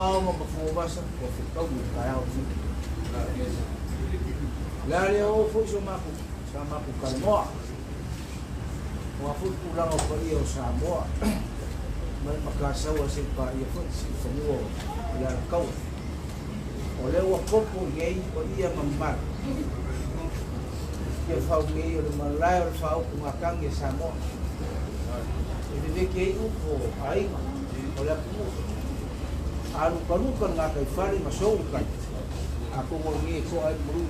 Aoga ma fuavasa ua fetaui i le taeao lenei. O le a le oo foi so matou, sa matou talanoa, aua foi le tulaga o paia o Samoa mai le Matasaua seia paia foi le siufanua o le Alataua. O lea ua popo i ai paia ma mamalu i Tiafau nei o le malae o le faautugatagi a Samoa e vevete ai upu o aiga o le atunuu. A lukaluka le gataifale ma sou le tai, atonu o lenei e to'a ai le malu.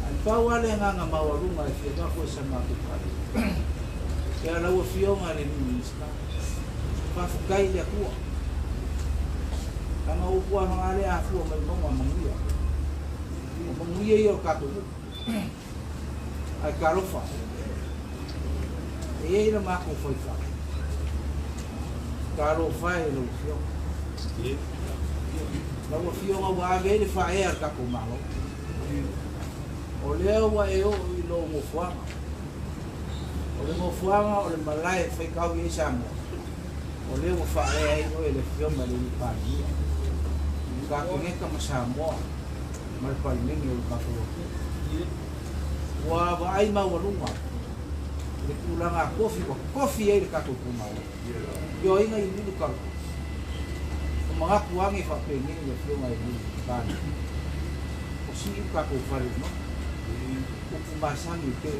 Ae pau lava le agaga maualuga e fia avatu ai sa matou tala, ia lau Afioga i le alii Minisita, faafetai i le Atua, leaga o upu lava na lea afua mai mauga manuia, o manuia ia o le tatou nuu. Ae talofa, e i ai le matou faifale, talofa e i lau Afioga. Lau Afioga ua ave ai le faaea a le tatou Malo. O lea ua e oo i lou nofoaga. O le nofoaga o le malae e faitau i ai Samoa, o lea ua faaea ai oe e le Afioga i le Alii Palemia, le Kapeneta ma Samoa ma le Palemene o le tatou atunuu. Ua vaai maualuga i le tulaga a tofi ua tofi ai le tatou itumalo. Ioaiga i Lulu Talo. O manatu ane faapenei le Afioga i le Palemia, o sii le tatou fale i le maota. Upu masani pei o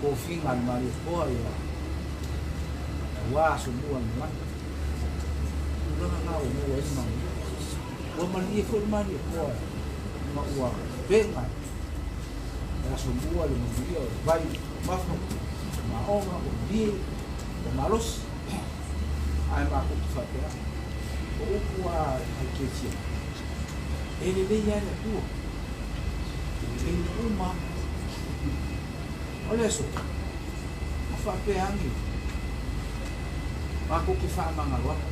tofiga a le Malietoa ia aua Asomua le malaga. Tulaga na ua maua ai le manuia. Ua malie foi le Malietoa ma ua pega e Asomua le manuia o le vai o mafa, o maoga, o lie, o malosi. Ae matou te faapea, o upu a Ekelesia, e lelei lava le Atua i taimi uma. O le aso, a faapea ane, matou te faamagalo atu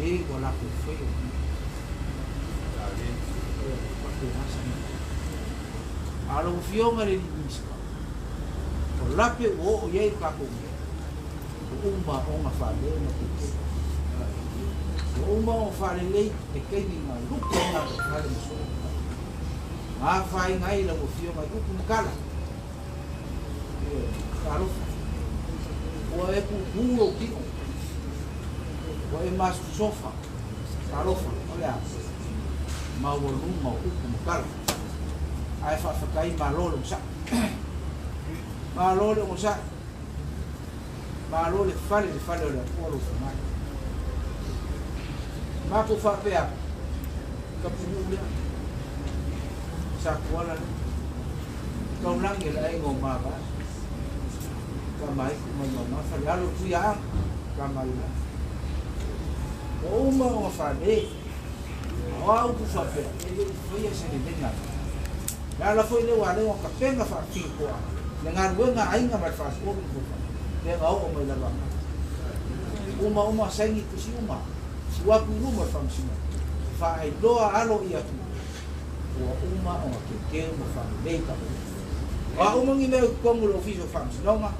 e ua latou faia o faapena sa A lau Afioga i le alii Minisita, o lape ua oo i ai le tatou mea, ua uma ona faalele ma teuteu. Ua uma ona faalelei le taimi na lupe ai gataifale ma soo. Na afaina ai lau Afioga i upu ma tala. Talofa. Ua e puupuu lou tino. Ua e masofa. Talofa. O le a? Maualuga o upu ma tala. Ae faafetai, malo le onosai. Malo le onosai. Malo le fale, le fale o le Atua lou fomai. Matou faapea atu, tapunuu lea, sa tuala lea, taulagi e le aiga o Mavae, Tamaiku mai Mama, Falealo Tuiaaga, Tamalila. Ua uma ona fale, a o a upu faapea, e le i faia se lelega. Le ala foi lea ua ala ai ona tapena faafitoa le galuega a aiga ma le faatolu ma fofo, lea na oo mai lalo agai. Uma uma saini tusi uma, tuu atu i luma o le Faamasinoga, faailoa alo ia atu, ua uma ona teuteu ma faalelei tatou. O a uma ni mea o i totonu o le Ofisa o Faamasinoga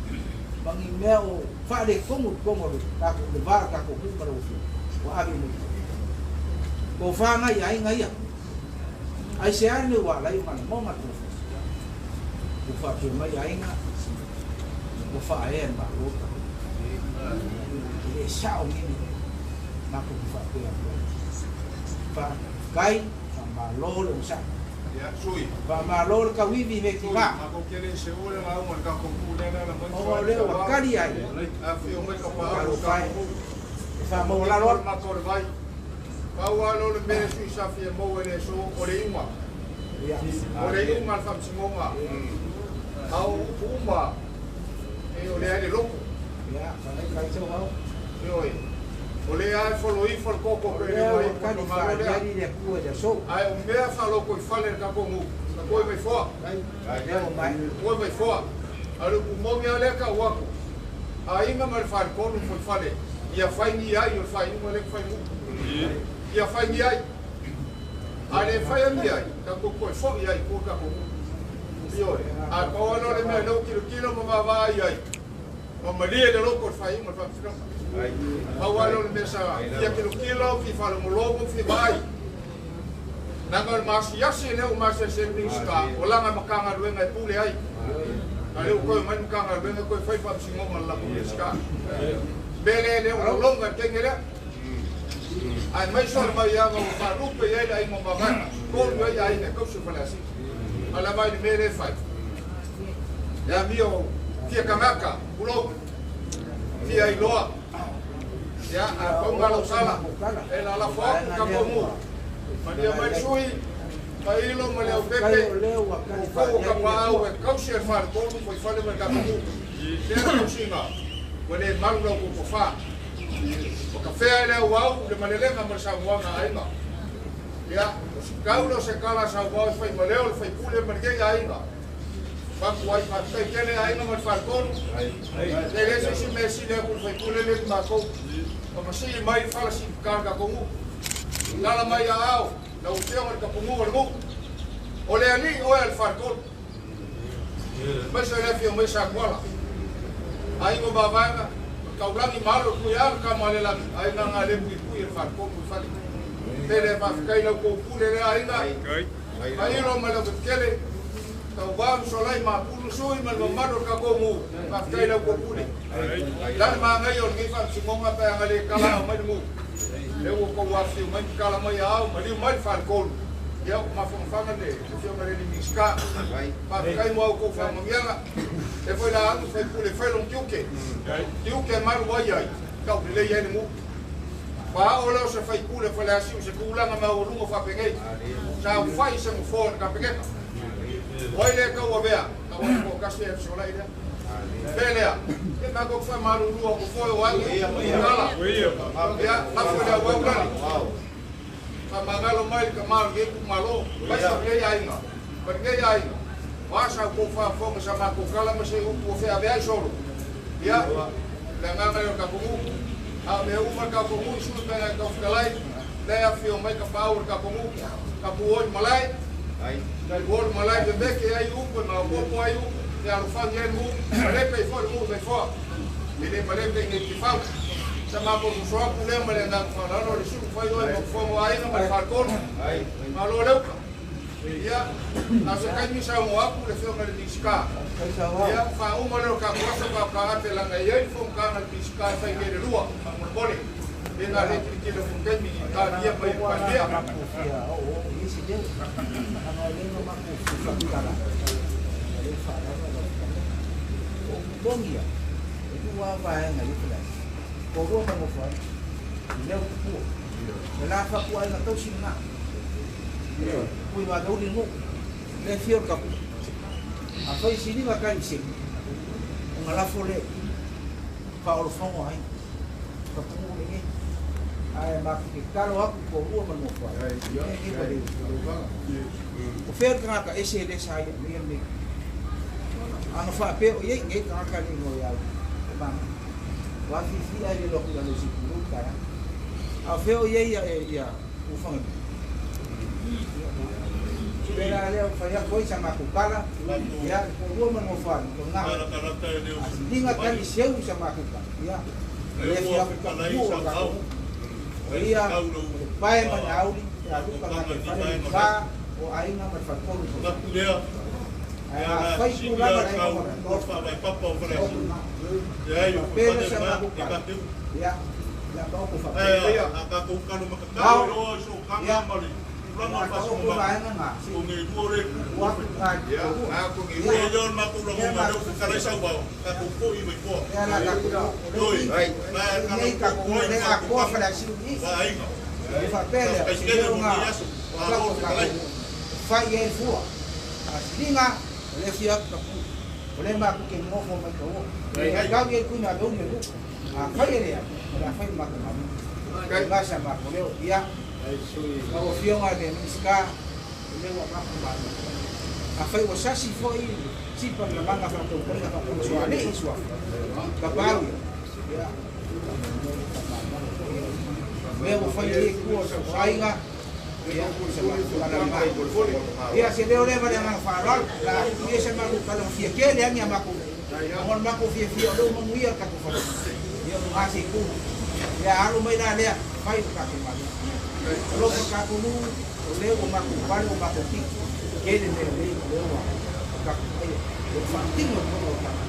ma ni mea o faaletonu i totonu o le tatou le va o le tatou nuu ma lau Afioga, ua ave uma i totonu. Tofa nai aiga ia. Aisea le mea ua ala ai ona lagona le Tulafono? Ua faapea mai aiga, ua faaea e le Malo le tatou E le sao nei mea. Matou te faapea atu ai. Faafetai, faamalo le onosai. Faamalo le tauivi i mea tiva. Ona o lea ua tali ai, talofa e, e faamaualalo atu. Pau lava lea o le mea e sui sa fia maua i le aso, o le iuga. O le iuga a le Faamasinoga. A o upu uma, e o lea e le loto. Ioe. O lea lava e follow ifo le koko O pe le lea mai ua upu tali o malo lea. faaliali le Atua i le aso. Ae o mea faalotoifale i le tatou nuu, na toe mai foa. Lea ua maea. Toe mai foa. A o le upu moni lava lea e tau atu, aiga ma le faletonu ma foifale, ia fai ni ai o le faaiuga lea e fai nuu. Ia fai ni ai. A le faia ni ai, tatou toe foi ai i tua tatou nuu. Ioe. Ae pau lava lea o le mea lea ua tilotilo ma vaavaai ai, ua malie le loto i le faaiuga o le Faamasinoga. Pau lava lea o le mea sa fia kilokilo, fia faalogologo, fia vaai. Leaga o le masiasi lea ua masiasi ai le Minisita, o lana Matagaluega e pule ai. A o lea ua toe omai le Matagaluega toe fai le faamasinoga a le latou Minisita. O le mea lea lea ua lologa i le taimi lea. Ae aemaise o le maiaga ua faalupe i ai le aiga o Mavaega, tolu ai aiga e tausi o Faleasiu. A o le vaai i le mea lea e fai, le amio fia tagata, tulou, fia iloa, ia, a pau lena o lau tala, e lalafo atu le tatou nuu, malia mai le sui, Mailo ma Leaupepe, o outou o tapaau e tausi e le faletolu fuaifale ma le tatou nuu. Lea le tausiga, ua le malu la outou tofa. Ua tafea e le auau le malelega ma le saunoaga a aiga. Ia, o si tau lea o se tala a Sauvao e fai ma leo le faipule ma lenei aiga. Avatu ai faafetai tele aiga ma le faletolu. E leai se isi mea e sili atu i le faipule lea i matou. Ua masii mai le fala siitata o le tatou nuu. Lala mai aao lau afioga i le tapunuu o le nuu. O le alii oe a le faletolu. Aemaise o le afio mai Satuala. Aiga o Mavaega, o le taulagi ma alo tui a le tama a le lagi, aiga na le puipui e le faletolu i fale. Tele faafetai lau tou pule lea aiga. Mailo ma le Aupetetele, Tauva ma Solai ma Pulu Sui ma le mamalu o le tatou nuu, faafetai lau tou pule. La le manaia o lenei faamasinoga pe ana le tala ao mai le nuu. Lea ua tou afifio mai ma tala mai a ao, maliu mai le faletolu. Ia, ua mafanafana le afioga i le alii Minisita. Faafetai mo a outou faamanuiaga. Lea foi la alu le faipule e fai lona tiute. Tiute e malu ai ai, tau lelei ai le nuu. Faaoo lea o se faipule o Faleasiu i se tulaga maualuga faapenei. Sa aufai se nofoa o le Kapeneta. O ai lea e tauavea? Tau atu toatasi e fesolai lea. Pe lea, e matou te faamalulu atu foi o au i tala. Ia, lafo i le auau lani. Faamagalo mai le tama o lenei itumalo, aemaise o lenei aiga, ma lenei aiga. O a sa outou faafofoga sa matou tala ma se upu ua feaveai solo. Ia, o le agaga lea o le tatou nuu. A o mea uma le tatou nuu i sui pe na e tau fetalai, lea e afifio mai tapaau o le tatou nuu, tapuo i malae, tapuo i malae veveke ai upu e maopoopo ai upu, e alofagi ai le nuu, malepe ai foi le nuu i Vaifoa. E le malepe i nei Tifau. Sa matou soso atu lea ma le agaga faaaloalo le sulu fai oe ma fofoga o aiga ma le faletolu. Malo le uta. Ia, a o se taimi saunoa atu le afioga i le Minisita. Ia, faauma lea o le tatou aso taotaate leaga e i ai le fonotaga a le Minisita e fai nei le lua, faamolemole. Pe na le tilotilo atu i le taimi i talia mai e le Palemia. Ui ma gauli nuu le afio o le tapu afai siliga kai sili ona lafo le faaolofogo ai tapunuu lenei ae matou te tatalo atu toalua ma le nofo ai e o fea le tagata ese lea sa ia aumaia lenei ana faapea o i ai nei tagata le igoa ia au e manaia ua fiafia ai le alu atu i lalo i Sipulu le taeao a o fea o i ai ia Ufagalii. Pela lea ua fai atu ai sa matou tala, ia, le toalua ma le nofoalii, o lena. A siliga tali seu i sa matou tala, ia, e le fia atu tapunuu o le tatou nuu. O ia, o le pae ma le auli, pe a luka na te fale le va o aiga ma le faletolu i tausaga. Ae a fai tulaga le aiga ma le faletolu, o lena. Faapea lea sa matou tala, ia, le a maopo faapea. Ao, ia, o le a taoto vaega na, se i tuu atu i ina i le toalua. Ia, lea matou te lea la tatou o lea i nei tatou o lea atoa Faleasiu i i. Ona faapea lea, o se leo na o tatou tatou fai i ai le fua. A siliga, o lea fia atu tatou, o lea matou te nonofo mai taua. E tau i ai le tuina a Meuli le nuu. A fai e lea, o le a fai le matou galuega. Ma sa matou leo, ia, lau Afioga i le Minisita, o lea ua avatu malo. Afai ua sasi foi le sipa ma lamaga faatautaiga faatausoalii i suafa, tapaau ia, ia, mea ua fai ai tua o sau aiga, ia, sa matou tala lima. Ia, se leo lea ma le agaga faaaloalo, la atu ia sa matou tala ma fia tele agi a matou, ona o le matou fiafia o lea ua manuia le tatou fale. Ia, ngā se ku. Ia alu mai la lea, fai le tatou galuega. Alofa tatou nuu, o lea ua matou pale ua matou tino. Tele mea lelei o lea ua tatou faia. O le faatino le pono o tatou.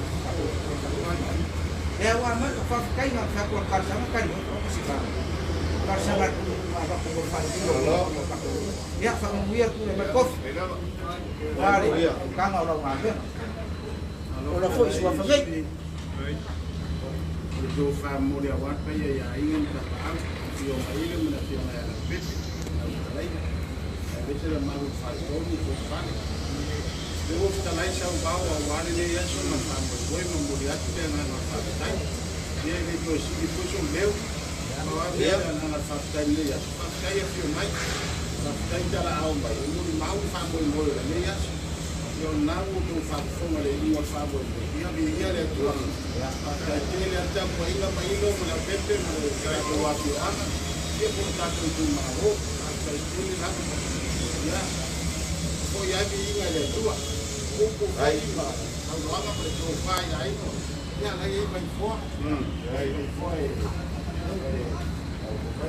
Lea ua amata faafetaiga tatou le talosaga tali mai o se talosaga avatu mo le faaleleia o tatou. Ia faamanuia le pule mai kofi. Ua le taukaga o lau galuega. Ola foi suafa nei. O le tofa momoli aua le paia ia aiga ma tapaau, afioga ile ma le afioga ia Leaupepe, lau fetalaiga, aemaise le mamalu o le faletolu ma Fuaifale. O lea ua fetalai sauvao aua lenei aso ma le faamoemoe ma momoli atu le agaga o le faafetai. Ia e le toe sili foi sou leo, pau lava le agaga o le faafetai i lenei aso, faafetai afio mai, faafetai talaau mai, e molimau le faamoemoe o lenei aso. Ia o lena ua outou faafofoga i le iuga o le faamoemoe, ia viia le Atua. Faafetai tele lava le tapuaiga ma Ilo ma Leaupepe ma le tatou afioaga, ia po o le tatou itumalo. Faafetai tele lava. Ia foi ai viiga i le Atua. O upu foi ma saunoaga ma le tofa i aiga, ia la e i ai Vaifoa. Vaifoa e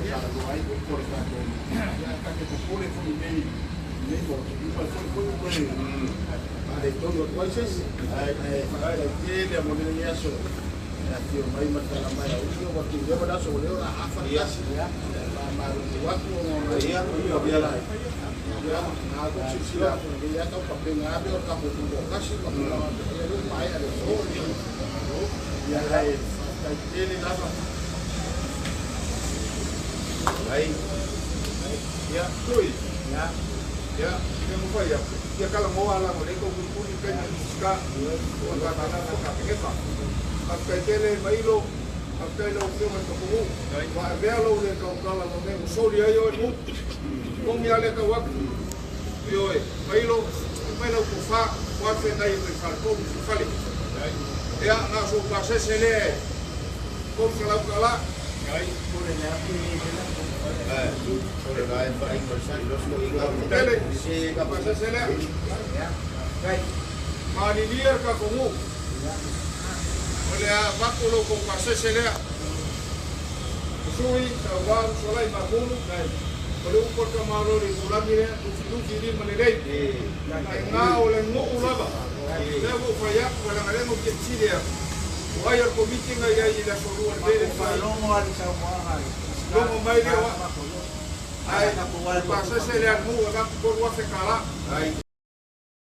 talanoa ai upu o le tatou, ia ta te popole foi i nei nei Maota, uma foi foi ua toe faaletonu atu ai se isi. Ae faafetai tele mo lenei aso e afio mai ma tala mai au ia ua tulewa le aso o lea o le a afa le tasi. E faamalulu atu ona o nai ia na tou silasila atu lenei lava tau tapena ave o le tatou tutoatasi ma tulaga ia lea ua maea le aso. Ia ae faafetai tele lava. Ia, tui. Ia, ia mafai atu. Ia kala moa ala mo le kou kulikuli pena i ska. O ka tala na ka pekepa. Faafetai tele mailo, faafetai lau afioga i le Tapunuu. Ua avea lou le tautala ma mea ua soli ai oe nuu. Togi lava le tau atu. Ioe, mailo, mai lau tofa, ua feagai mai faletolu i fale. Ia, na o sou pasese lea e $300. Tele, pasese lea. Malilia le tatou nuu. O le a avatu lou tou pasese lea. Sui, Sauvā, Usolai, Mamulu, o le upu a le tamaloa i le itulagi lea, lufilufi lima lelei. Aiga o le nuu lava. Lea ua ou fai atu, leaga lea na ou fesili atu, o ai o le komiti na i ai i le aso Lua i le mea lea e fai. Logo mai lea o au. Ae o le pasese lea a le nuu e avatu $3,000.